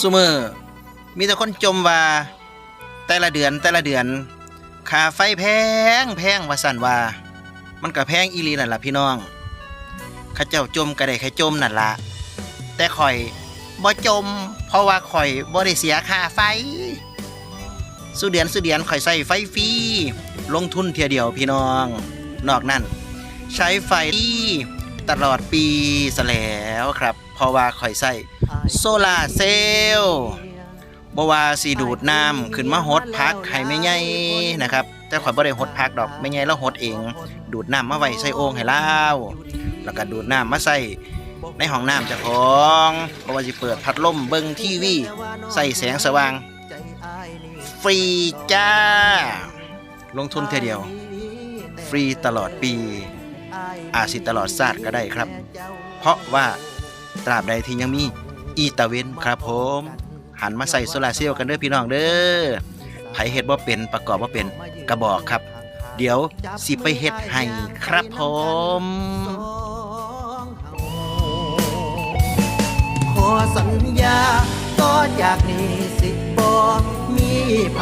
ຊຸມື້ມີແຕ່ຄົນຈົ່ມວ່າ ແຕ່ລະເດືອນ ແຕ່ລະເດືອນ ຄ່າໄຟແພງ ແພງ ວ່າຊັ້ນວ່າ. ມັນກະແພງອີ່ຫຼີນັ້ນລະພີ່ນ້ອງ, ເຂົາເຈົ້າຈົ່ມກະໄດ້ແຄ່ຈົ່ມນັ້ນລະ, ແຕ່ຂ້ອຍບໍ່ຈົ່ມ ເພາະວ່າຂ້ອຍບໍ່ໄດ້ເສຍຄ່າໄຟ. ຊຸເດືອນ ຊຸເດືອນ ຂ້ອຍໃຊ້ໄຟຟຣີ, ລົງທຶນເທື່ອດຽວພີ່ນ້ອງ, ນອກນັ້ນໃຊ້ໄຟຟຣີຕະຫຼອດປີຊະແລ້ວຄັບ ເພາະວ່າຂ້ອຍໃຊ້ໂຊລາເຊວ. ບໍ່ວ່າຊິດູດນ້ຳຂຶ້ນມາຫົດຜັກໃຫ້ແມ່ໃຫຍ່ນະຄັບ, ແຕ່ຂ້ອຍບໍ່ໄດ້ຫົດຜັກດອກ, ແມ່ໃຫຍ່ລາວຫົດເອງ, ດູດນ້ຳມາໄວ້ໃສ່ໂອ່ງໃຫ້ລາວ, ແລ້ວກະດູດນ້ຳມາໃສ່ໃນຫ້ອງນ້ຳເຈົ້າຂອງ. ບໍ່ວ່າຊິເປີດພັດລົມ, ເບິ່ງທີວີ, ໃຊ້ແສງສະຫວ່າງ ຟຣີຈ້າ. ລົງທຶນເທື່ອດຽວ ຟຣີຕະຫຼອດປີ, ອາດຊິຕະຫຼອດຊາດກະໄດ້ຄັບ, ເພາະວ່າຕາບໃດທີ່ຍັງມີອີຕາເວັນຄັບຜົມ. ຫັນມາໃຊ້ໂຊລາເຊວກັນເດີພີ່ນ້ອງເດີ. ໃຜເຮັດບໍ່ເປັນ ປະກອບບໍ່ເປັນກະບອກຄັບ, ດຽວຊິໄປເຮັດໃຫ້ຄັບຜົມ. ຂໍສັນຍາ ຕໍ່ຈາກນີ້ຊິບໍ່ມີໃຜ